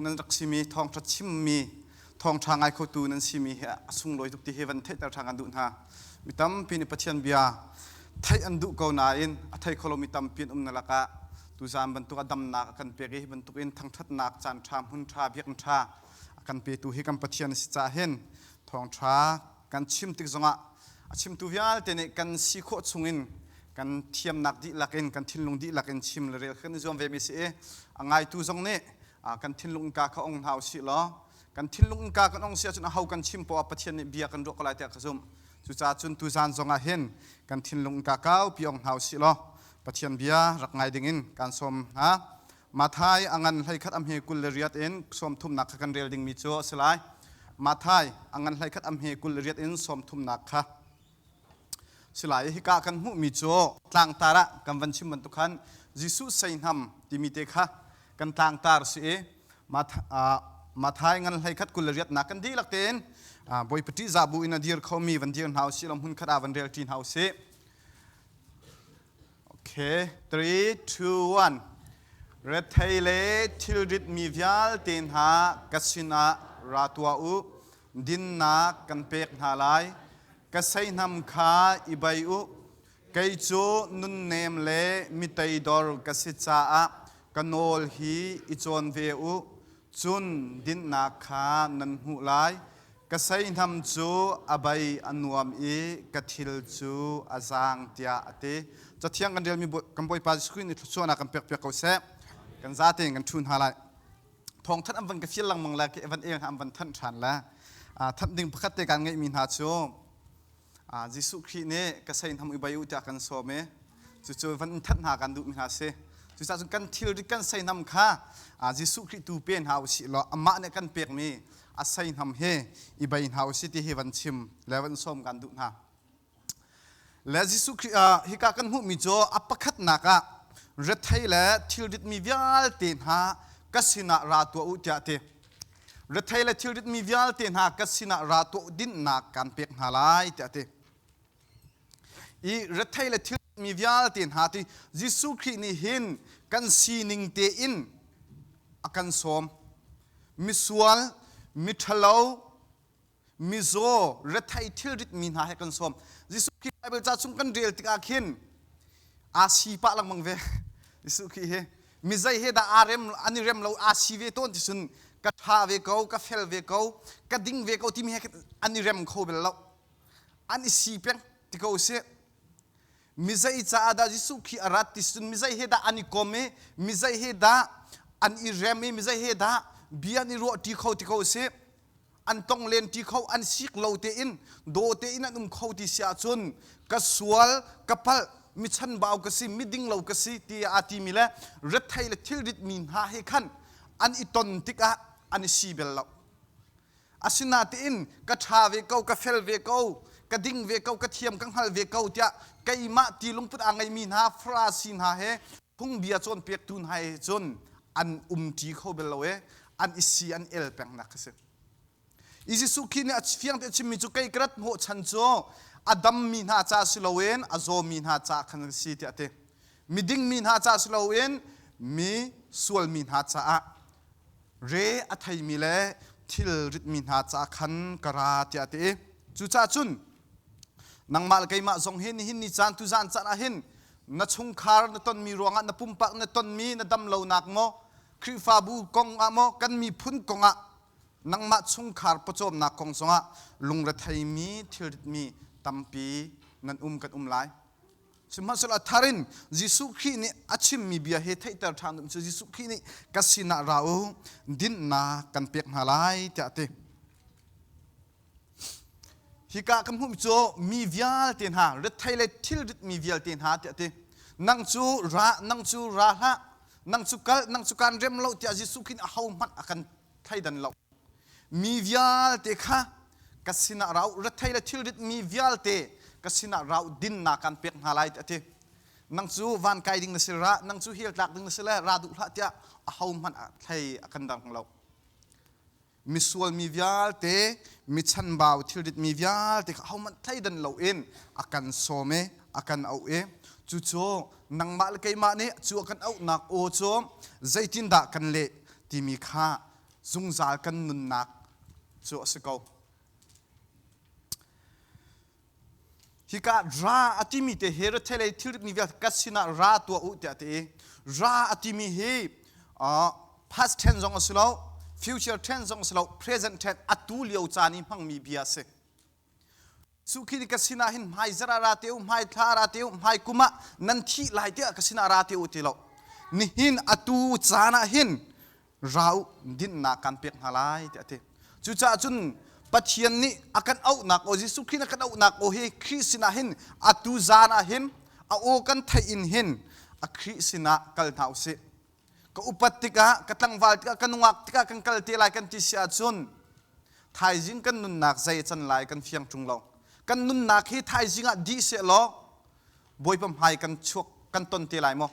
Nan rak simi thawngṭha chimmi thawngṭha ngai khotu nan simi hi a sunglawi tuk ti hi van theihter ṭhan kan duh hna. Mi tampi nih Pathian bia theih an duh ko nain a thei kho lomi tampi an um na lakah tuzaan bantuk a damnak a kan pek i hi bantukin thangṭhatnak caan ṭha hmun ṭha biakinn ṭha a kan petu hi kan Pathian a si caah hin thawngṭha kan chim tik zongah a chimtu vialte nih kan si khawh chungin kan thiamnak dihlak in kan thinlung dihlak in chim le rel kan i zuam ve mi si i a ngaitu zong nih kan thinlung innka kha ong hna usih law kan thinlung innka kan ong si ahcun aho kan chim poah Pathian nih bia kan ruah ko lai tiah ka zumh. Cucaah cun tuzan zong ah hin kan thinlung innka kaupi ong hna usih law Pathian bia rak ngai ding in kan sawm hna. Mathai a ngan 11 a hme 28 in 30nak kha kan rel dingmi cu a si lai. Mathai a ngan 11 a hme 28 in 30nak kha si lai. Hika kan hmuhmi cu tlangtar ah kan van chim bantuk khan Jesuh seihnam timi te kha kan tlangtar si i Mathai ngan 11 28nak kan dihlak tein Bawipa ṭihzah bu in a dir khomi van dir hna usih law hmun khat ah van rel ṭi hna usih. Okay, 3, 2, 1. Rethei le thilrit mi vialte hna ka sinah ra tuah u, dinnak kan pek hna lai. Ka seihnam kha i bei u. Kei cu nunnem le miteidor ka si caah ka nawl hi i cawn ve u. Cun dinhnak kha nan hmuh lai. Ka seihnam cu a bei a nuam i ka thil cu a zaang tiah a ti. Cathiang kan relmi kan Bawipa Jesuh Khrih nih thluachuahnak kan pekpiak ko seh. Kan zate in kan ṭhu hna lai. Thawngthanh an van ka fial lengmang le ka van el hna an van thanh ṭhan le thanh ding pakhat te kan ngeihmi hna cu Jesuh Khrih nih ka seihnam i bai u tiah kan sawm i cucu van in thanh hna kan duhmi hna si. Cucaah cun kan thilri kan seihnam kha Jesuh Khrih tu pe hna usih law amah nih kan pekmi a seihnam hi i bei hna usih ti hi van chim le van sawm kan duh hna. Le Jesuh Khrih hika kan hmuhmi cu a pakhatnak ah rethei le thilritmi vialte hna ka sinah ra tuah u tiah a ti. Rethei le thilritmi vialte hna ka sinah ra tuah dinnak kan pek hna lai tiah a ti. I rethei le thilritmi vialte hna ti Jesuh Khrih nih hin kan sining tein a kan sawm. Misual, miṭhalo, mizaw rethei thilrit mi hna he kan sawm. Jesuh Khrih Bible ca chung kan rel tikah khin aa si pah lengmang ve. Jesuh Khrih hi mi zei he dah aa rem an i rem lo aa si ve tawn ti cun ka ṭha ve ko ka fel ve ko ka ding ve ko timi he an i rem kho bel lo an i si peng ti ko sih mi zei caah dah Jesuh Khrih a rat ti cun mi zei he dah an i kom i mi zei he dah an i rem i mi zei he dah bia an i ruah ṭi kho ti ko sih an tong len ṭi kho an sik lo tein daw tein an um kho ti si ahcun ka sual ka palh mi chanbau ka si miding lo ka si ti aa timi le rethei le thilrit mi hna he khan an i ton tikah an i si bel lo asinatein ka ṭha ve ko ka fel ve ko ka ding ve ko ka thiam ka hngal ve ko tiah keimah ti lungput aa ngeimi hna Farasi hna he phungbia cawnpiaktu hna he cun an umṭi kho bel lo e an i si an el pengnak a si. I Jesuh Khrih nih a fiang te a chimmi cu kei ka rat hnawhchan cu a dammi hna ca si loin a zawmi hna ca khan a si tiah a ti. Miding mi hna ca si loin mi sualmi hna caah re a theimi le thil ritmi hna ca khan ka ra tiah a ti. Cucaah cun nangmah le keimah zong hi nihin ni caan tuzaan caan ah hin na chungkhar na tonmi ruangah na pumpak na tonmi na dam lonak maw Khrihfabu kong ah maw kan miphun kong ah nangmah chungkhar pawcawmnak kong zongah lungretheimi thilritmi tampi nan um kan um lai. Sihmanhsehlaw a thar in Jesuh Khrih nih a chimmi bia hi theihter ṭhan duh cu Jesuh Khrih nih ka sinah ra u dinhnak kan pek hna lai tiah a ti. Hika kan hmuhmi cu mi vialte hna rethei le thilrit mi vialte hna tiah a ti. Nang cu ra, nang cu ra hlah, nang cu kal, nang cu kaan rem lo tiah Jesuh Khrih nih ahohmanh a kan thleidan lo. Mi vialte kha ka sinah ra u, rethei le thilrit mi vialte ka sinah ra u, dinnak kan pek hna lai tiah a ti. Nang cu van kai ding na si ra, nang cu hell tlak ding na si le ra duh hlah tiah ahohmanh a thlei a kan dang lo. Misual mi vialte, mi chanbau thilrit mi vialte kha ahohmanh thleidan loin a kan sawm i a kan auh i cucu nangmah le keimah nih cu a kan auhnak aw cu zeitindah kan leh timi kha. Zungzal kan nunnak cu a si ko. Hika ra a timi te hi rethei lei thilrit mi vialte ka sinah ra tuah u tiah a ti i ra a timi hi past tense zong a si lo, future tense zong a si lo, present tense atu lio caan i hmangmi bia a si. Cu khi ka sinah hin hmai zarh ah ra te u, hmai thla ah ra te u, hmai kum ah nan thih lai tiah ka sinah ra te u ti lo. Nihin atu caan ah hin ra u, dinhnak kan pek hna lai tiah a ti. Cucaah cun Pathian nih a kan auhnak aw, Jesuh Khrih nih a kan auhnak aw hi Khrih sinah hin atu zan ah hin a aw kan theih in hin a Khrih sinah kal hna u sih. Ka upat tikah, ka tlangval tikah, ka nungak tikah kan kal te lai kan ti si ahcun thaizing kan nunnak zei a can lai kan fiang ṭung lo. Kan nunnak hi thaizing ah dih seh law Bawipa hmai kan chuak kan ton te lai maw?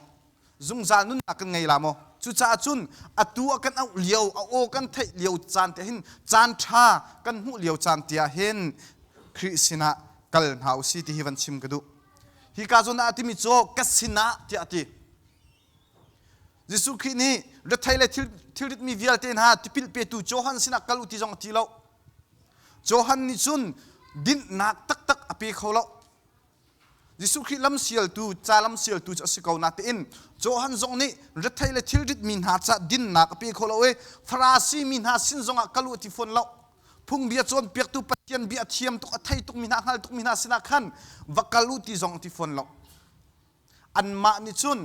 Zungzal nunnak kan ngei la maw? Cucaah cun atu a kan auh lio, a aw kan theih lio caan te hin caan ṭha kan hmuh lio caan te ah hin Khrih sinah kal hna u si ti hi van chim ka duh. Hika zawn ah a timi cu ka sinah tiah a ti. Jesuh Khrih nih rethei le thilritmi vialte hna tipil petu Johan sinah kal u ti zong a ti lo. Johan nih cun dinhnak taktak a pe kho lo. Jesuh Khrih lamsialtu, ca lamsialtu cu a si ko natein Johan zong nih rethei le thilritmi hna ca dinnak a pe kho lo i Farasi mi hna sin zongah kal u a ti fawn lo. Phungbia cawnpiaktu Pathian bia a thiam tuk, a thei tukmi hna, a hngal tukmi hna sinah khan va kal u ti zong a ti fawn lo. Anmah nih cun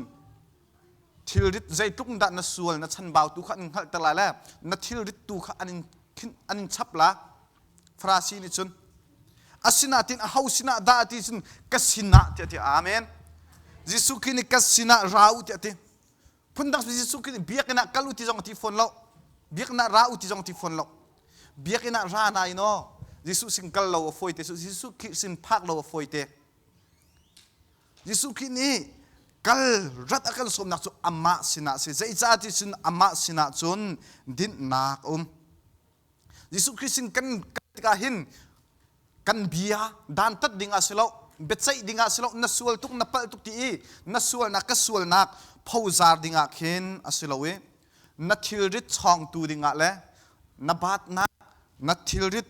thilrit zeitluk dah na sual na chanbau tu kha an in hngalhter lai le na thilrit tu kha an in an in chap la. Farasi nih cun asinain aho sinah dah ti cun ka sinah tiah ti. Amen. Jesuh Khrih nih ka sinah ra u tiah ti. Phundang Jesuh Khrih nih biakinn ah kal u ti zong a ti fawn lo. Biakinn ah ra u ti zong a ti fawn lo. Biakinn ah ra nain aw Jesuh sin kal lo a fawi te. Jesuh Khrih sin phak lo a fawi te. Jesuh Khrih nih kal rat a kan sawmnak cu amah sinah a si. Zeicah ti cun amah sinah cun dinhnak a um. Jesuh Khrih sin kan kal tikah hin kan bia dantat ding ah si lo, biaceih ding ah si lo, na sual tuk, na palh tuk ti i na sualnak ka sualnak phozar ding ah khin a si lo i na thilrit chawngtu ding ah le na batnak, na thilrit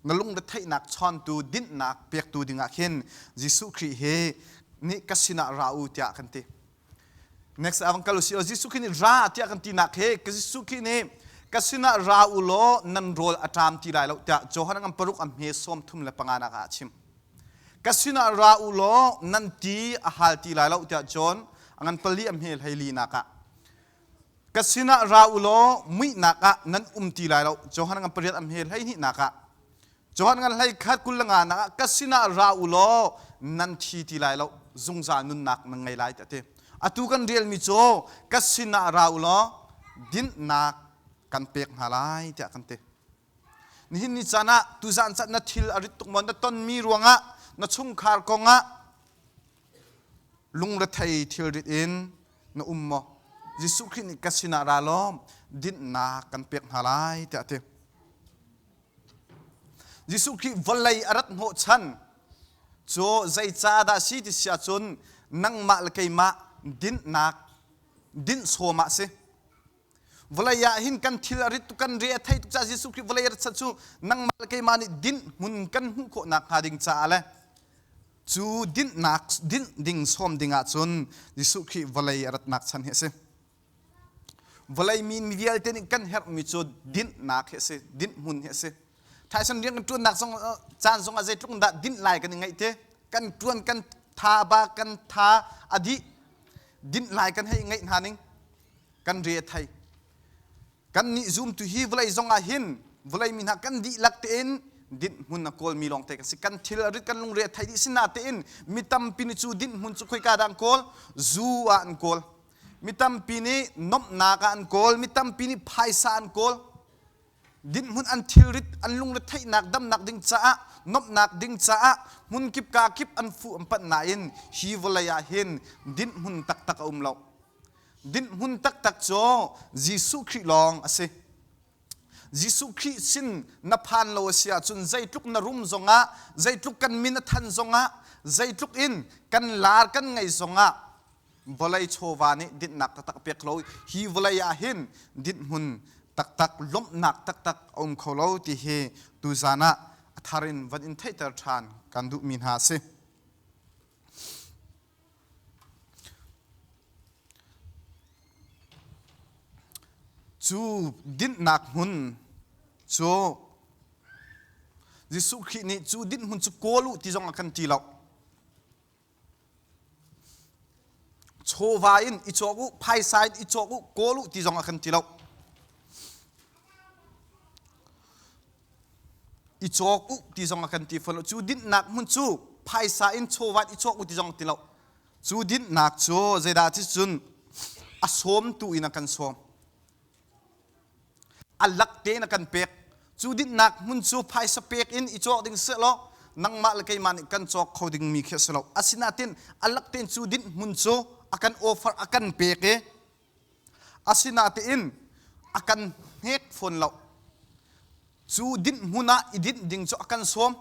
na lungretheihnak chawntu dinhnak pektu dingah khin Jesuh Khrih hi nih ka sinah ra u tiah kan ti. Next ah kal usih Jesuh Khrih nih ra tiah kan tinak he Jesuh Khrih nih ka sinah ra u law nan rawl a ṭam ti lai lo tiah Johan ngan paruk a hme 35 nak ah a chim. Ka sinah ra u law nan ti a hal ti lai lo tiah John a ngan pali a hme 14 nak ah Ka sinah ra u law muihnak ah nan um ti lai lo. Johan ngan pariat a hme 12 nak ah. Johan ngan 21 25 nak ah ka sinah ra u law nan thi ti lai lo zungzal nunnak nan ngei lai tiah ti. Atu kan relmi cu ka sinah ra u law dinhnak kan pek hna lai tiah kan ti. Nihin ni caan ah tuzaan caan na thil a rit tuk maw na tonmi ruangah na chungkhar kongah Lungrethei thilrit in na um maw? Jesuh Khrih nih ka sinah ra law dinhnak kan pek hna lai tiah a ti. Jesuh Khrih vawlei a rat hnawhchan cu zeicah dah si ti si ahcun nangmah le keimah dinhnak dinh sawm ah si. Vawlei ah hin kan thil a rit tuk kan re a thei tuk caah Jesuh Khrih vawlei a rat cu nangmah le keimah nih dinh hmun kan hmuh khawh nakhnga ding caah le cu dinhnak dinh ding sawm ding ahcun Jesuh Khrih vawlei a ratnak chan hi a si. Vawlei mi mi vialte nih kan herhmi cu dinhnak hi a si, dinh hmun hi a si. Thaison rian kan ṭuannak zong caan zong ah zeitluk dah dinh lai kan i ngaih te. Kan ṭuan kan tha ba kan tha a dih dinh lai kan hei ngaih hna ning. Kan re a thei. Kan nih zumtu hi vawlei zong ah hin vawlei mi hna kan dihlak tein dinhmun a kawlmi lawngte kan si. Kan thil a rit kan lungre a thei dih sina tein mi tampi nih cu dinhmun cu khoika dah an kawl? Zu ah an kawl. Mi tampi nih nomhnak ah an kawl. Mi tampi nih phaisa an kawl. Dinhmun an thilrit an lungretheihnak damnak ding caah nomhnak ding caah hmunkip ka kip an fuh an panh nain hi vawlei ah hin dinhmun taktak a um lo. Dinhmun taktak cu Jesuh Khrih lawng a si. Jesuh Khrih sin na phan lo a si ahcun zeitluk na rum zongah, zeitluk kan min a than zongah, zeitluk in kan lar kan ngei zongah vawlei chawva nih dinhnak taktak a pek lo. Hi vawlei ah hin dinhmun taktak lawmhnak taktak a um kho lo ti hi tuzan ah a thar in van in theihter ṭhan kan duhmi hna a si. Cu dinhnak hmun cu Jesuh Khrih nih cu dinh hmun cu kawl u ti zong a kan ti lo. Chawva in i cawk u, phaisa in i cawk u, kawl u ti zong a kan ti lo. I cawk u ti zong a kan ti fawn lo. Cu dinhnak hmun cu phaisa in chawva in i cawk u ti zong ti lo. Cu dinhnak cu zeidah ti cun a sawmtu in a kan sawm. A lak tein a kan pek. Cu dinhnak hmun cu phaisa pek in i cawk ding seh law nangmah le keimah nih kan cawk kho dingmi khi a si lo. Asinain a lak tein cu dinh hmun cu a kan offer a kan pek i asinain a kan hnek fawn lo. Cu dinh hmun ah i dinh ding cu a kan sawm.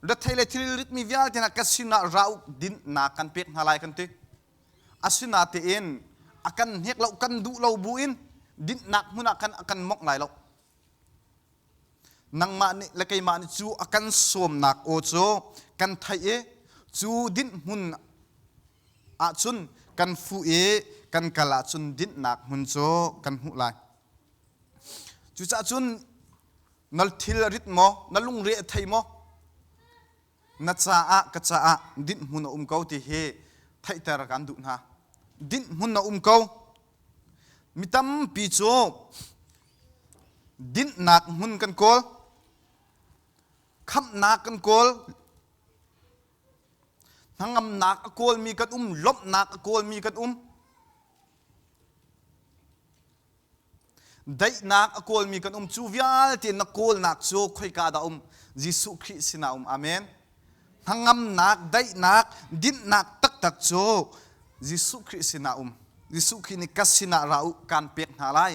Rethei le thil ritmi vialte hna ka sinah ra u dinhnak kan pek hna lai kan ti. Asinain a kan hnek lo kan duh lo buin dinhnak hmun ah khan a kan mongh lai lo. Nangmah nih le keimah nih cu a kan sawmnak aw cu kan theih i cu dinh hmun ahcun kan fuh i kan kal ahcun dinhnak hmun cu kan hmuh lai. Cucaah cun na thil a rit maw, na lungre a thei maw, na caah ka caah dinhmun a um ko ti hi theihter kan duh hna. Dinhmun a um ko. Mi tampi cu dinhnak hmun kan kawl, khamhnak kan kawl, hnangamnak a kawlmi kan um, lawmhnak a kawlmi kan um. Daihnak a kawlmi kan um cu vialte na kawlnak cu khoika dah um? Jesuh Khrih sinah um. Amen. Hnangamnak, daihnak, dinhnak taktak cu Jesuh Khrih sinah um. Jesuh Khrih nih ka sinah ra u kan pek hna lai.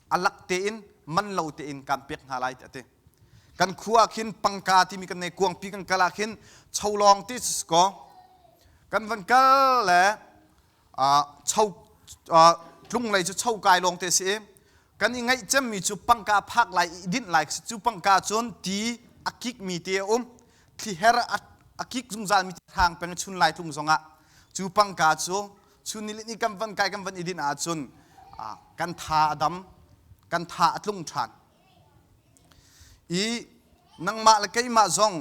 A lak tein, man lo tein kan pek hna lai tiah a ti. Kan khua ah khin pangka timi kan nei kuangpi kan kal ah khin cholawng ti ko. Kan van kal le cho tlung lei cu cho kai lawng te si i kan i ngaih cemmi cu pangka phak lai i dinh lai cu pangka cun ti a kikmi te a um thliher a kik zungzal mi hrang peng chun lai tlung zongah cu pangka cu chun ni ni kan van kai kan van i dinh ahcun kan tha a dam kan tha a tlung ṭhan i nangmah le keimah zong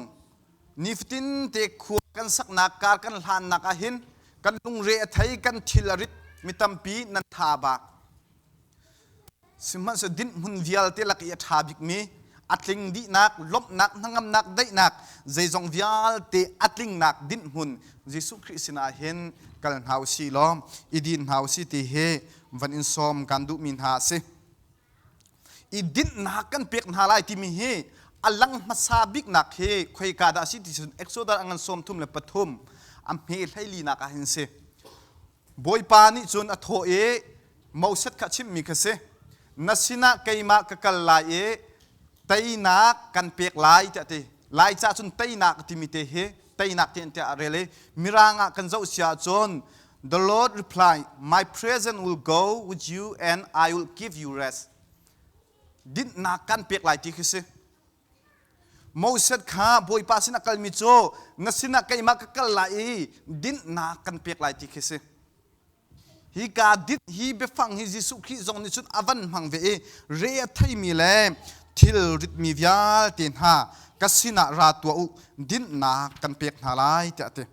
Nifatin te khua kan saknak kar kan hlannak ah hin kan lungre a thei kan thil a rit mi tampi nan tha bak. Sihmanhsehlaw dinhmun vialte lak i a ṭha bikmi a tling dihnak, lawmhnak, hnangamnak, daihnak, zeizong vialte a tlingnak dinhmun Jesuh Khrih sinah hin kal hna u sih law i din hna u sih ti hi van in sawm kan duhmi hna a si. I dinhnak kan pek hna lai timi hi a lang hmasa biknak hi khoika dah a si ti cun Exodus a ngan 33 a hme 14nak ah hin si. Bawipa nih cun a thawh i Moses kha chimhmi kha si na sinah keimah ka kal lai i teinak kan pek lai tiah ti. Lai ca cun teinak timi te hi teinak ti an tiah a rel i Mirang ah kan zoh si ahcun The Lord replied, My presence will go with you and I will give you rest. Dinhnak kan pek lai ti khi si. Moses kha Bawipa sin a kalmi cu na sinah keimah ka kal lai i dinhnak kan pek lai ti khi si. Hi ka dinh hi biafang hi Jesuh Khrih zong nih cun a van hmang ve i re a theimi le thil ritmi vialte hna ka sinah ra tuah u dinhnak kan pek hna lai tiah a ti.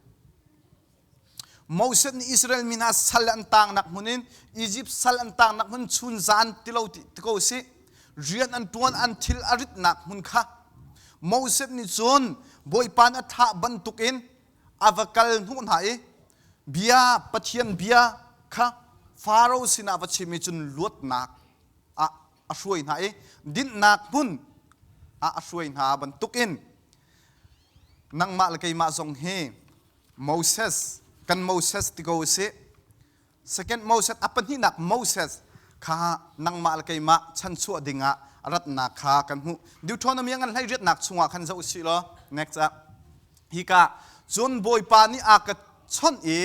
Moses nih Israel mi hna sal an tangnak hmun in Izipt sal an tangnak hmun chun zan ti lo ti ko si rian an tuan an thil a ritnak hmun kha Moses nih cun Bawipa nih a thah bantukin a va kal hnuh hna i bia Pathian bia kha Faro sinah va chim i cun luatnak ah a hruai hna i dinhnak hmun ah a hruai hna bantukin nangmah le keimah zong hi Moses kan Moses ti ko usih second Moses a pahnihnak Moses kha nangmah le keimah chanchuah dingah ratnak kha kan hmuh Deuteronomy ngan hlei riatnak chungah khan zoh usih law next ah hika cun Bawipa nih a ka chawnh i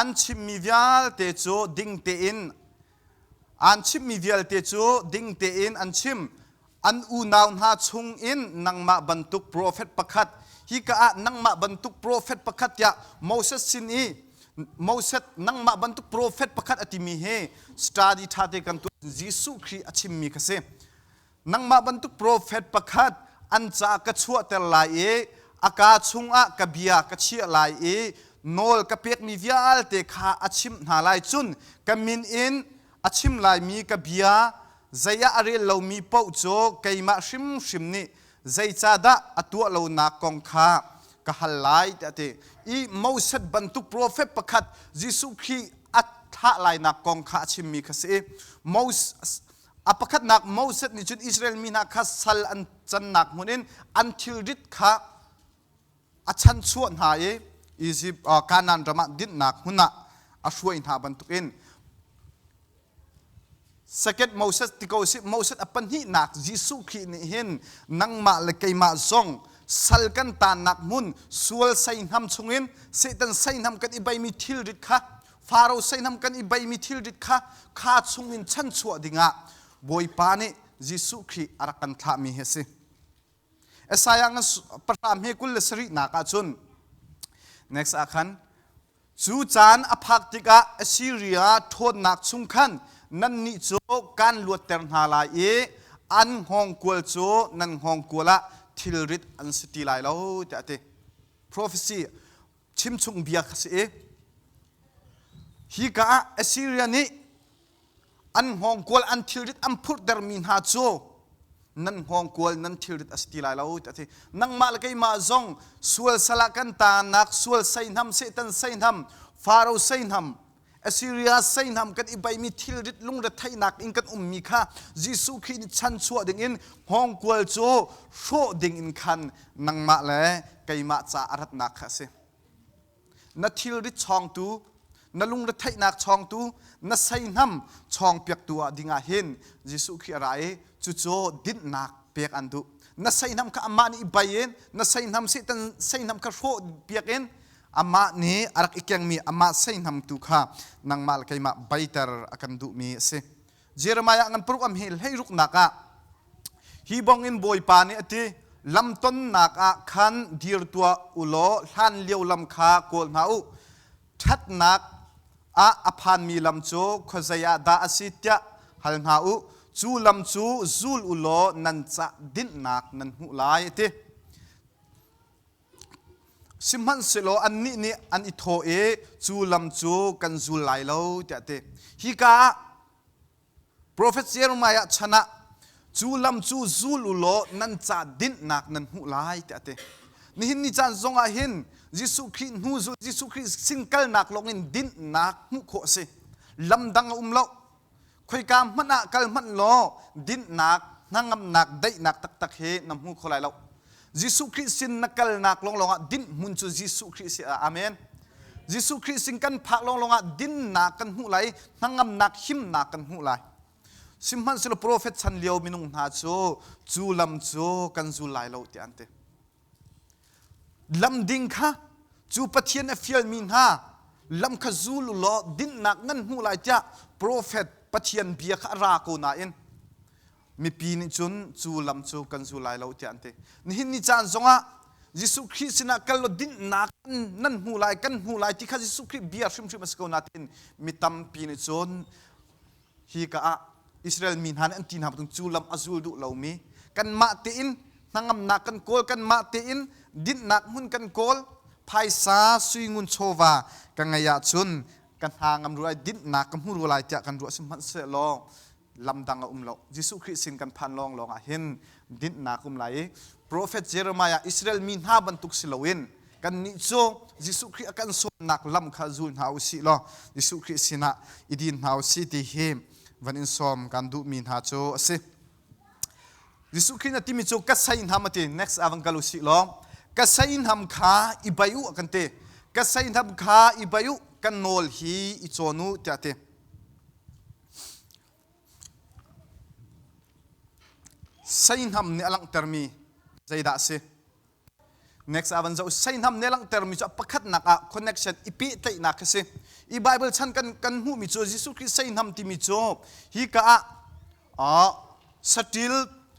an chimmi vialte cu ding tein An chimhmi vialte cu ding tein an chim. An unau hna chungin nangmah bantuk profet pakhat, hika ah nangmah bantuk profet pakhat tiah Moses sin i Moses nangmah bantuk profet pakhat a timi hi study ṭhate kan tuah Jesuh Khrih a chimmi kha si. Nangmah bantuk profet pakhat an ca ka chuahter lai i a kaa chungah ka bia ka chiah lai i nawl ka pekmi vialte kha a chimh hna lai. Cun ka min in a chim laimi ka bia zei ah a rel lomi paoh cu keimah hrimhrim nih zeicahdah a tuah lonak kong kha ka hal lai tiah a ti. I Moses bantuk profet pakhat Jesuh Khrih a thlah lainak kong kha a chimmi kha si i Moses a pakhatnak Moses nih cun Israel mi hna kha sal an cannak hmun in an thilrit kha a chanchuah hna i Egypt Kanaan ram ah dinhnak hmun ah a hruai hna bantukin Second Moses ti ko si Moses a pahnihnak Jesuh Khrih nih hin nangmah le keimah zong sal kan tannak hmun sual seihnam chungin Satan seihnam kan i beimi thilrit kha Faro seihnam kan i beimi thilrit kha kha chungin chanchuah dingah Bawipa nih Jesuh Khrih a rak kan thlahmi hi a si. Isaiah ngan pahra hme 27 nak ah cun next ah khan cu caan a phak tikah Assyria ṭhawnnak chung khan nannih cu kan luatter hna lai i an hngawngkual cu nan hngawngkual ah thilrit an si ti lai lo tiah a ti. Prophecy chimchung bia kha si i hika ah Assyria nih an hngawngkual an thilrit an phurhtermi hna cu nan hngawngkual nan thilrit a si ti lai lo ti a ti nangmah le keimah zong sual sal ah kan tanak sual seihnam Satan seihnam Faro seihnam Assyria seihnam kan i beimi thilrit lungretheihnak in kan ummi kha Jesuh Khrih nih chanchuah dingin hngawngkual cu hrawh dingin khan nangmah le keimah ca a ratnak kha a si. Na thilrit chawngtu, na lungretheihnak chawngtu, na seihnam chawngpiaktu ah dingah hin Jesuh Khrih a ra i cucu dinhnak pek an duh. Na seihnam kha amah nih i bai in na seihnam Satan seihnam kha hrawh piak in amah nih a rak i kengmi amah seihnam tu kha nangmah le keimah baiter a kan duhmi a si. Jeremiah ngan paruk am hi hleiruknak ah hi bongin Bawipa nih a ti lamtonnak ah khan dir tuah u law hlan lio lam kha kawl hna u ṭhatnak ah a phanmi lam cu khuazei ah dah a si tiah hal hna u cu lam cu zul u law nan cah dinhnak nan hmuh lai a ti Sihmanhsehlaw annih nih an i thawh i cu lam cu kan zul lai lo tiah a ti. Hika ah profet Jeremiah chan ah cu lam cu zul u law nan ca dinhnak nan hmuh lai tiah a ti. Nihin ni caan zong ah hin Jesuh Khrih hnu zul Jesuh Khrih sin kalnak lawng in dinhnak hmuh khawh a si. Lam dang a um lo. Khoika hmanh ah kal hmanh law dinhnak, hnangamnak, daihnak taktak hi na hmu kho lai lo. Jesuh Khrih sin na kalnak lawnglawng ah dinh hmun cu Jesuh Khrih si ah. Amen. Jesuh Khrih sin kan phak lawnglawng ah dinnak kan hmuh lai, hnangamnak, himnak kan hmuh lai. Sihmanhsehlaw profet chan lio minung hna cu cu lam cu kan zul lai lo tiah an ti. Lam ding kha cu Pathian a fialmi hna lam kha zul u law dinhnak nan hmuh lai tiah profet Pathian bia kha a ra ko nain mipi nih cun cu lam cu kan zul lai lo tiah an ti. Nihin ni caan zongah Jesuh Khrih sinah kal law dinhnak nan hmu lai kan hmu lai ti kha Jesuh Khrih bia hrimhrim a si ko nain mi tampi nih cun hi ka ah Israel mi hna nih an ti hna bantuk cu lam a zul duh lomi kanmah tein hnangamnak kan kawl kanmah tein dinhnak hmun kan kawl phaisa suingun chawva ka ngei ahcun ka hna ngam ru lai dinhnak ka hmu ru lai tiah kan ruah sihmanhsehlaw lam dang a um lo Jesuh Khrih sin kan phan lawng lawng ah hin dinhnak um lai i profet Jeremiah Israel mi hna bantuk si loin Kannih cu Jesuh Khrih a kan sawmnak lam kha zul hna u sih law Jesuh Khrih sinah i din hna u sih ti hi van in sawm kan duhmi hna cu a si. Jesuh Khrih na timi cu ka seihnam a ti. Next ah van kal u sih law ka seihnam kha i bai u a kan ti. Ka seihnam kha i bai u kan nawl hi i cawn u tiah a ti. Seihnam nih a langhtermi zeidah a si? Next ah van zoh seihnam nih langhtermi cu a pakhatnak ah connection i pehtlaihnak khi si. I Bible chan kan kan hmuhmi cu Jesuh Khrih seihnam timi cu hi ka ah saṭil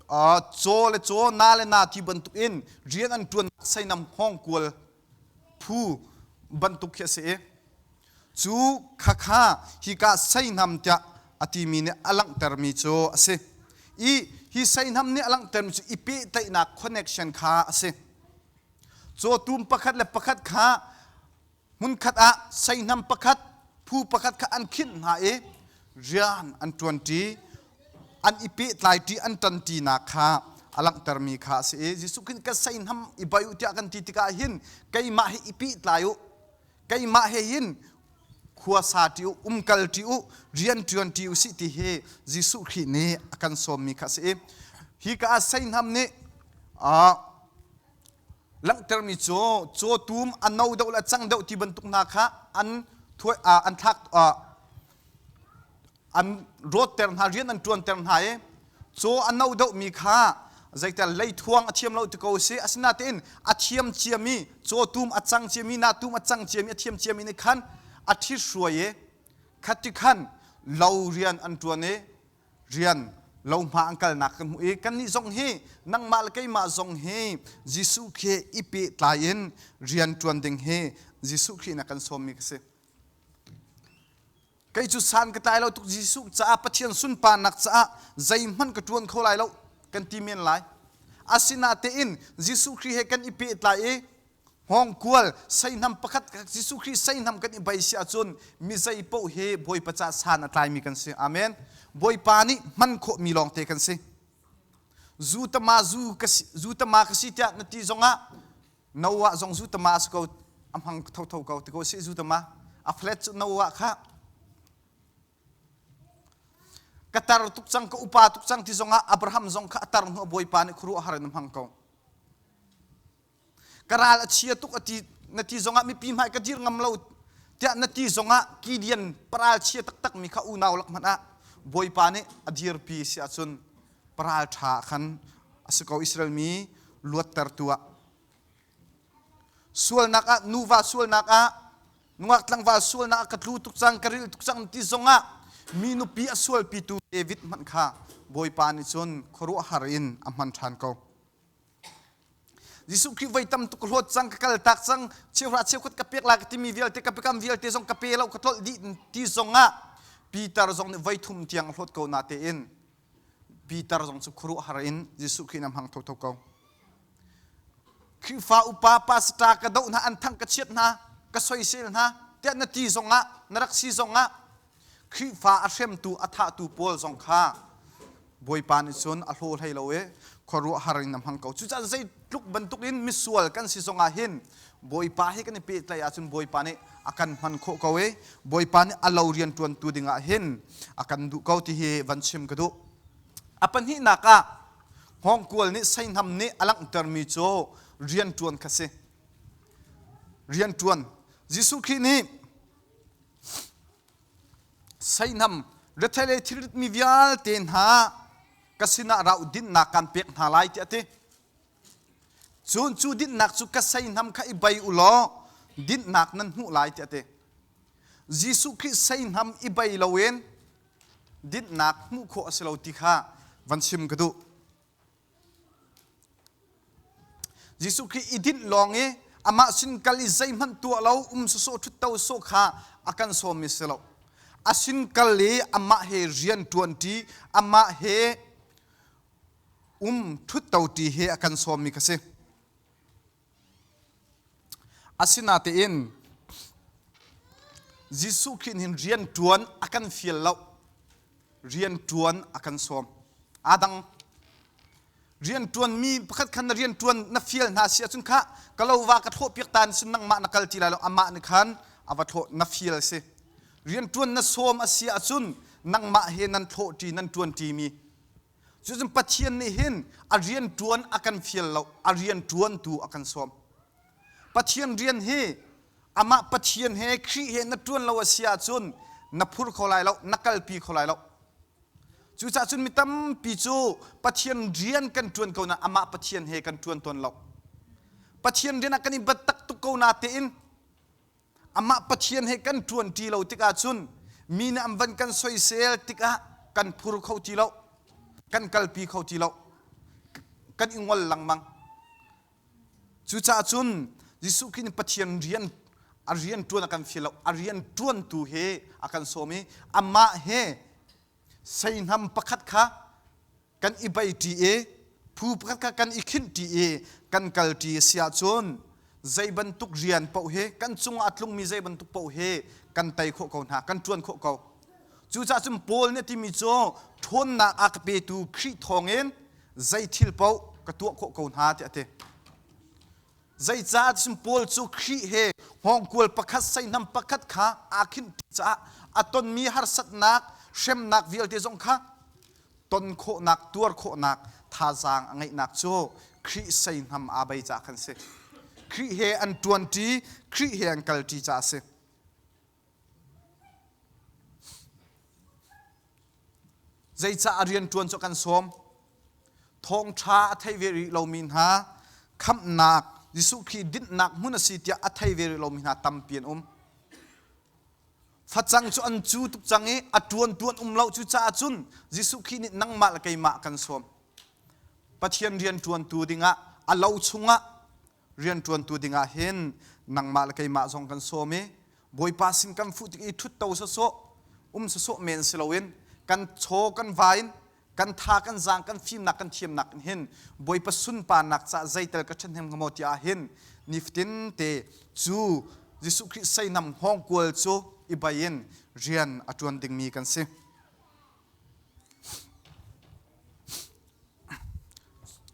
caw le caw na le na ti bantuk in rian an ṭuan seinam hngawngkual phu bantuk khi a si i cu khakha hika seihnam tiah a timi nih a langhtermi cu a si. I hi seihnam nih a langhtermi cu i pehtlaihnak connection kha a si. Cawtum pakhat le pakhat kha hmunkhat ah seihnam pakhat phu pakhat kha an khinh hna i rian an ṭuanṭi an i pehtlaiṭi an ṭanṭinak kha a langhtermi kha a si i Jesuh Khrih ka seihnam i bai u tiah kan ti tikah hin keimah hi i pehtlai u keimah he hin khua sa ṭi u umkal ṭi u rian ṭuan ṭi u sih ti hi Jesuh Khrih nih a kan sawmmi kha a si i hi ka ah seihnam nih langhtermi cu cawtum a no deuh le a cang deuh ti bantuk hna kha an thuai an thlak an rawtter hna rian an ṭuanter hna i caw a no deuhmi kha zeitel leithuang a thiam lo ti ko si asinatein a thiam ciami cawtum a cang ciami natum a cang ciami a thiam ciami nih khan a ṭhithruai i khati khan lo rian an ṭuan i rian lohma an kalnak kan hmuh i kannih zong hi nangmah le keimah zong hi Jesuh khi i pehtlai in rian ṭuan ding hi Jesuh Khrih in a kan sawmmi ka si. Kei cu san ka tlai lo tuk Jesuh caah Pathian sunparnak caah zeihmanh ka ṭuan kho lai lo kan ti men lai. Asinatein Jesuh Khrih he kan i pehtlai i hngawngkual seihnam pakhat Jesuh Khrih seihnam kan i bei si ahcun mi zei paoh hi Bawipa caah san a tlaimi kan si. Amen. Bawipa nih hman khawhmi lawngte kan si. Zu tama zu ka si, zu tama ka si tiah na ti zongah Noah zong zu tama a si ko a hmang thotho ko ti ko si zu tama a flat cu Noah kha ka tar tuk cang ka upa tuk cang ti zongah Abraham zong kha a tar hnu a Bawipa nih khuaruahhar in a hmang ko. Ka ral a chia tuk a ti na ti zongah mipi hmai ka dir ngam lo tiah na ti zongah Gideon paral chia taktak mi kha unau lak hmanh ah Bawipa nih a dirpi si ahcun paral ṭha khan a si ko Israel mi luattertu ah sualnak ah nuva sualnak ah nungak tlangval sualnak ah ka tlu tuk cang ka ril tuk cang ti zongah mi nupi a sualpitu David hmanh kha Bawipa nih cun khuaruahhar in a hman ṭhan ko. Jesuh Khrih voi tam tuk ka hlawt cang ka kal tak cang cheuhra cheukhat ka pek lai ka timi vialte ka biakam vialte zong ka pe lo ka tlolh dih ti zongah Peter zong nih voi thum tiang a hlawt ko na tein Peter zong cu khuaruahhar in Jesuh Khrih in a hmang thotho ko. Khrihfa upa pastor ka doh hna an thang ka chiat hna ka soisel hna tiah na ti zongah na rak si zongah Khrihfa a hremtu a thahtu pawl zong kha Bawipa nih cun a hlaw hlei lo i khuaruahhar in a hmang ko. Cucaah zeitluk bantukin misual kan si zongah hin Bawipa he kan i pehtlaih ahcun Bawipa nih a kan hman khawh ko i Bawipa nih a lo rian ṭuantu dingah hin a kan duh ko ti hi van chim ka duh. A pahnihnak ah hngawngkual nih seihnam nih a langhtermi cu rianṭuan kha si. Rianṭuan. Jesuh Khrih nih Seihnam rethei le thilritmi vialte hna ka sinah ra u dinhnak kan pek hna lai tiah a ti. Cun cu dinhnak cu ka seihnam kha i bei u law dinhnak nan hmuh lai tiah a ti. Jesuh Khrih seihnam i bei loin dinhnak hmuh khawh a si lo ti kha van chim ka duh. Jesuh Khrih i dinh lawng i amah sin kal i zeihmanh tuah lo um sawsawh ṭhutto sawh kha a kan sawmmi si lo. A sin kal i amah he rian ṭuanṭi, amah he um ṭhuttoṭi he a kan sawmmi kha si. Asinatein Jesuh Khrih nih rian ṭuan a kan fial lo. Rian ṭuan a kan sawm. Aa dang. Rian ṭuanmi pakhat khan na rian ṭuan na fial hna si ahcun kha ka lo va ka thlawh piak ta sin nangmah na kal ti lai lo amah nih khan a va thlawh na fial si. Rian ṭuan na sawm a si ahcun nangmah he nan thlawh ṭi nan ṭuan ṭimi Cucun Pathian nih hin a rian ṭuan a kan fial lo, a rian ṭuantu a kan sawm. Pathian rian hi amah Pathian he Khrih he na ṭuan lo a si ahcun na phur kho lai lo, na kalpi kho lai lo. Cucaah cun mi tampi cu Pathian rian kan ṭuan ko na amah Pathian he kan ṭuan tawn lo. Pathian rian ah kan i bat tak tuk ko na tein. Amah Pathian he kan ṭuan ṭi lo tikah cun mi nih an van kan soisel tikah kan phur kho ti lo, kan kalpi kho ti lo, kan i ngol lengmang. Cucaah cun Jesuh Khrih nih Pathian rian a rian ṭuan a kan fial lo, a rian ṭuantu he a kan sawm i amah he seihnam pakhat kha kan i beiṭi i phu pakhat kha kan i khinhṭi i kan kalṭi a si ahcun zei bantuk rian paoh hi kan cungah a tlungmi zei bantuk paoh hi kan tei khawh ko hna, kan ṭuan khawh ko. Cucaah cun Paul nih a timi cu ṭhawnnak a ka petu Khrih thawngin zei thil paoh ka tuah khawh ko hna tiah a ti. Zeicah cun Paul cu Khrih he hngawngkual pakhat seihnam pakhat kha aa khinh caah a tonmi harsatnak, hremnak vialte zong kha ton khawhnak, tuar khawhnak thazaang a ngeihnak cu Khrih seihnam aa bei caah khan si. Khrih he an ṭuanṭi, Khrih he an kalṭi caah a si. Zeicah a rianṭuan cu kan sawm? Thawngṭha a thei ve rih lomi hna khamhnak Jesuh Khrih dinhnak hmun a si tiah a thei ve rih lomi hna tampi an um. Facang cu an cu tuk cang i a ṭuantu an um lo. Cucaah cun Jesuh Khrih nih nangmah le keimah kan sawm. Pathian rianṭuantu dingah a lo chungah rianṭuantu dingah hin nangmah le keimah zong kan sawm i Bawipa sin kan fuh tik i ṭhutto sawsawh um sawsawh men si loin kan chaw kan vain kan tha kan zaang kan fimnak kan thiamnak in hin Bawipa sunparnak caah zeitel ka ṭhahnem hnga maw tiah hin nifatin te cu Jesuh Khrih seinam hngawngkual cu i bai in rian a ṭuan dingmi kan si.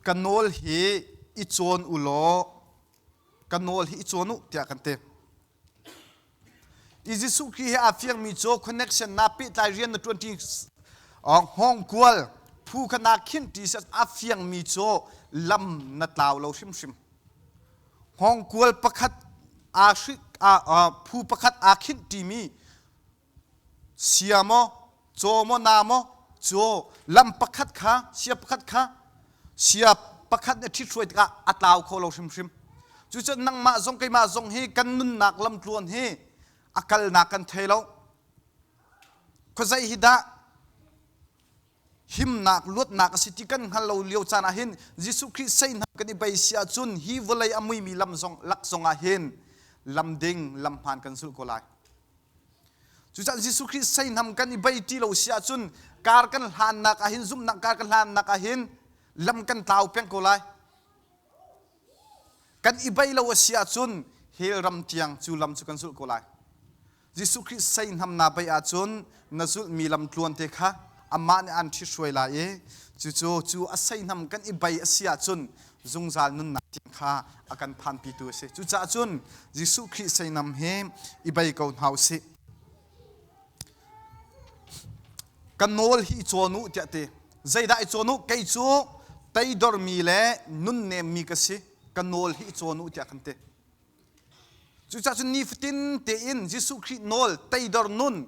Ka nawl hi i cawn u law ka nawl hi i cawn u tiah kan ti. I Jesuh Khrih he aa fiangmi cu connection naa pehtlai rian na ṭuanṭi hngawngkual phu kha naa khinhṭi a fiangmi cu lam na tlau lo hrimhrim. Hngawngkual pakhat aa phu pakhat aa khinhṭimi sia maw caw maw na maw cu lam pakhat kha sia pakhat kha sia pakhat nih a ṭhithruai tikah a tlau kho lo hrimhrim. Cucu nangmah zong keimah zong hi kan nunnak lamtluan hi a kalnak kan thei lo. Khuazei hi dah himnak luatnak a si ti kan hngal lo lio caan ah hin Jesuh Khrih seihnam kan i bei si ahcun hi vawlei a muimi lam zong lak zong ah hin lam ding lam hmaan kan zulh ko lai. Cucaah Jesuh Khrih seihnam kan i bei ti lo si ahcun kar kan hlannak ah hin zumhnak kar kan hlannak ah hin lam kan tlau peng ko lai. Kan i bei lo a si ahcun hell ram tiang cu lam cu kan zulh ko lai. Jesuh Khrih seihnam naa bei ahcun na zulhmi lamtluan te kha amah nih aan ṭhithruai lai i cucu cu a seihnam kan i bei a si ahcun zungzal nunnak tiang kha a kan phanpitu a si. Cucaah cun Jesuh Khrih seihnam hi i bei ko hna u sih. Ka nawl hi i cawn u tiah ti. Zeidah i cawn u? Kei cu teidormi le nunnemmi ka si. Ka nawl hi i cawn u tiah kan ti. Cucaah cun nifatin tein Jesuh Khrih nawl teidor nun,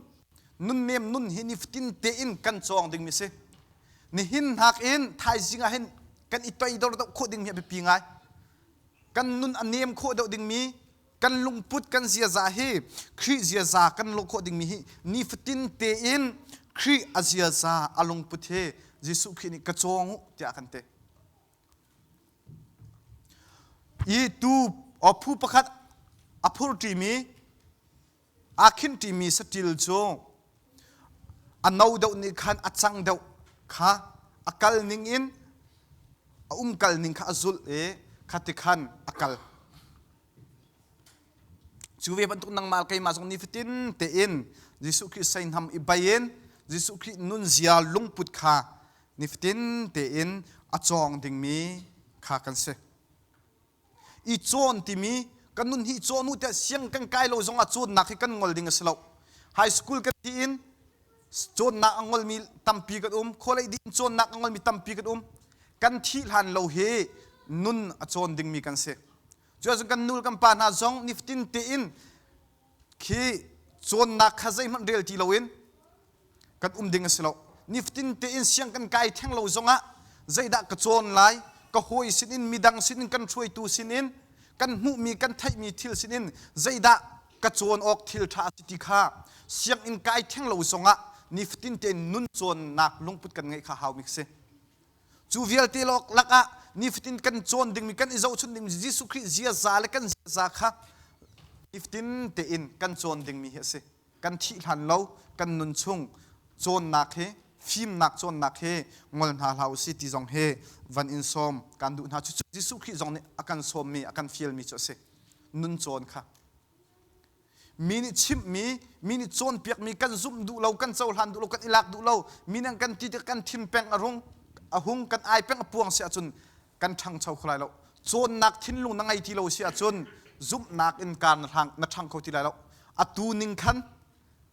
nunnem nun hi nifatin tein kan cawng dingmi si. Nihin nakin thaizing ah hin kan i toidor deuh khawh dingmi a biapi ngai. Kan nun a nem khawh deuh dingmi, kan lungput kan ziaza hi Khrih ziaza kan lawh khawh dingmi hi nifatin tein Khrih a ziaza a lungput hi Jesuh Khrih nih ka cawng u tiah a kan ti. I tuu phu pakhat a phurṭimi aa khinhṭimi saṭil cu a no deuh nih khan a cang deuh kha a kal ning in a umkal ning kha a zulh i khati khan a kal. Cu ve bantuk nangmah keimah zong nifatin tein Jesuh Khrih seihnam i bei in Jesuh Khrih nunzia lungput kha nifatin tein a cawng dingmi kha kan si. I cawn timi kan nun hi cawn u tiah siang kan kai lo zongah cawnnak hi kan ngol ding a si lo. High school kan ti in cawnnak a ngolmi tampi kan um, college dih in cawnnak a ngolmi tampi kan um. Kan thih hlan lo hi nun a cawn dingmi kan si. Cuahcun kan nu kan pa hna zong nifatin tein khi cawnnak kha zeihmanh rel ti loin kan um ding a si lo. Nifatin tein siang kan kai theng lo zongah zeidah ka cawn lai, ka hawi sinin, midang sinin, kan hruaitu sinin, kan hmuhmi, kan theihmi thil sinin zeidah ka cawn awk thil ṭha a si ti kha sianginn kai theng lo zongah nifatin tein nun cawnnak lungput kan ngeih kha haumi si. Cu vialte lakah nifatin kan cawn dingmi kan i zohchunh dingmi Jesuh Khrih ziaza le kan ziaza kha nifatin tein kan cawn dingmi hi a si. Kan thih hlan lo kan nun chung cawnnak hi fimnak cawnnak hi ngol hna hlah usih ti zong hi van in sawm kan duh hna. Cucu Jesuh Khrih zong nih a kan sawmmi a kan fialmi cu a si. Nun cawn kha. Mi nih chimhmi, mi nih cawnpiakmi kan zumh duh lo, kan cohlan duh lo, kan i lak duh lo, mi nih an kan ti tikah kan thin peng a rung, a hung, kan ai peng a puang si ahcun kan ṭhangcho kho lai lo. Cawnnak thinlung na ngei ti lo si ahcun zumhnak in kar na hlang na ṭhang kho ti lai lo. Atu ning khan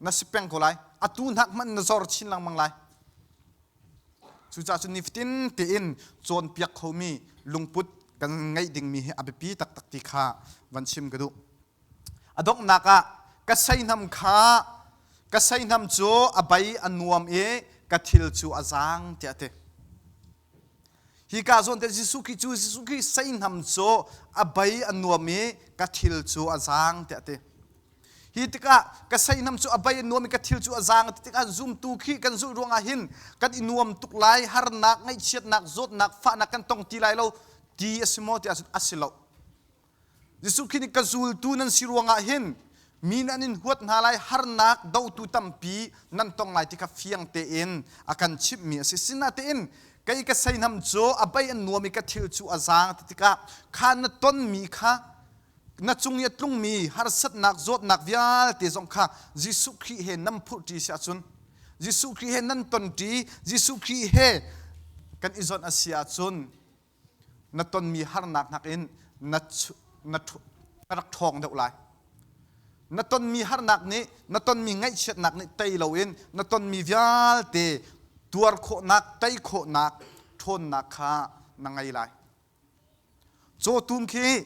na si peng ko lai. Atu hnak hmanh na zor chin lengmang lai. Cucaah cun nifatin tein cawnpiak khomi lungput kan ngeih dingmi hi a biapi taktak ti kha van chim ka duh. A donghnak ah ka seihnam kha ka seihnam cu a bei a nuam i ka thil cu a zaang tiah a ti. Hika zawn te Jesuh Khrih cu Jesuh Khrih seihnam cu a bei a nuam i ka thil cu a zaang tiah a ti. Hi tikah ka seihnam cu a bei a nuam i ka thil cu a zaang ti tikah zumtu khi kan zulh ruangah hin kan i nuam tuk lai, harnak, ngaihchiatnak, zawtnak, fahnak kan tong ti lai lo ti a si maw ti ahcun a si lo. Jesuh Khrih nih ka zultu nan si ruangah hin mi nan in huat hna lai, harnak dotu tampi nan tong lai ti kha fiang tein a kan chimhmi a si. Sinatein kei ka seihnam cu a bei an nuam i ka thil cu a zaang ti tikah kha na tonmi kha na cung i a tlungmi harsatnak zawtnak vialte zong kha Jesuh Khrih he nan phurhṭi si ahcun Jesuh Khrih he nan tonṭi Jesuh Khrih he kan i zawnh a si ahcun na tonmi harnak nakin na, na, na rak ṭhawng deuh lai. Na tonmi harnak nih, na tonmi ngaihchiatnak nih tei loin na tonmi vialte tuar khawhnak, tei khawhnak, ṭhawnnak kha na ngei lai. Cawtum khi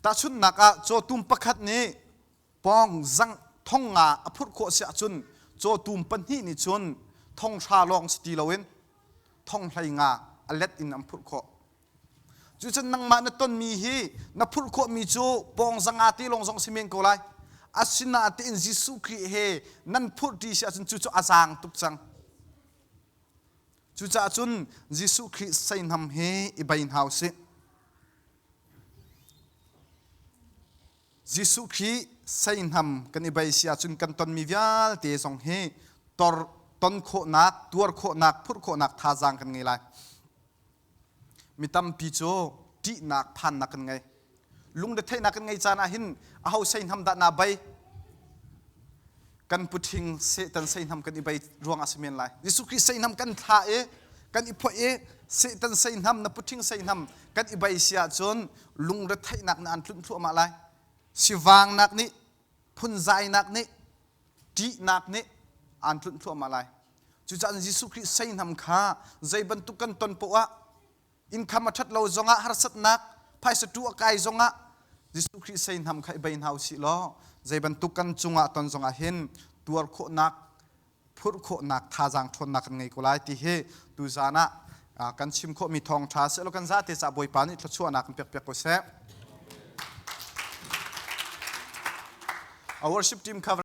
tahchunhnak ah cawtum pakhat nih pawng zang thong nga a phurh khawh si ahcun cawtum pahnih nih cun thong hra lawng si ti loin thong hlei nga a let in an phurh khawh. Cucun nangmah na tonmi hi na phurh khawhmi cu pawng zanga te lawng zong si men ko lai. Asinain Jesuh Khrih he nan phurh ṭi si ahcun cucu a zaang tuk cang. Cucaah cun Jesuh Khrih seihnam hi i bei hna u sih. Jesuh Khrih seihnam kan i bei si ahcun kan tonmi vialte zong hi tor ton khawhnak, tuar khawhnak, phurh khawhnak thazaang kan ngei lai. Mi tampi cu ṭihnak, phannak kan ngei. Lungretheihnak kan ngei caan ah hin aho seihnam dah naa bei? Kan puṭhing Satan seihnam kan i bei ruang ah si men lai. Jesuh Khrih seihnam kan thlah i kan i phoih i Satan seihnam, na puṭhing seihnam kan i bei si ahcun lungretheihnak nih an tlunh thluahmah lai. Sivangnak nih, phunzainak nih, ṭihnak nih aan tlunh thluahmah lai. Cucaah Jesuh Khrih seihnam kha zei bantuk kan ton poah ah income a ṭhat lo zongah harsatnak phaisa tu a kai zongah Jesuh Khrih seihnam kha i bei hna usih law zei bantuk kan cungah ton zongah hin tuar khawhnak phurh khawhnak thazaang ṭhawnnak kan ngei ko lai ti hi tuzaan ah kan chim khawhmi thawngṭha sehlaw kan zate ca Bawipa nih thluachuahnak kan pekpiak ko seh. Our worship team cover.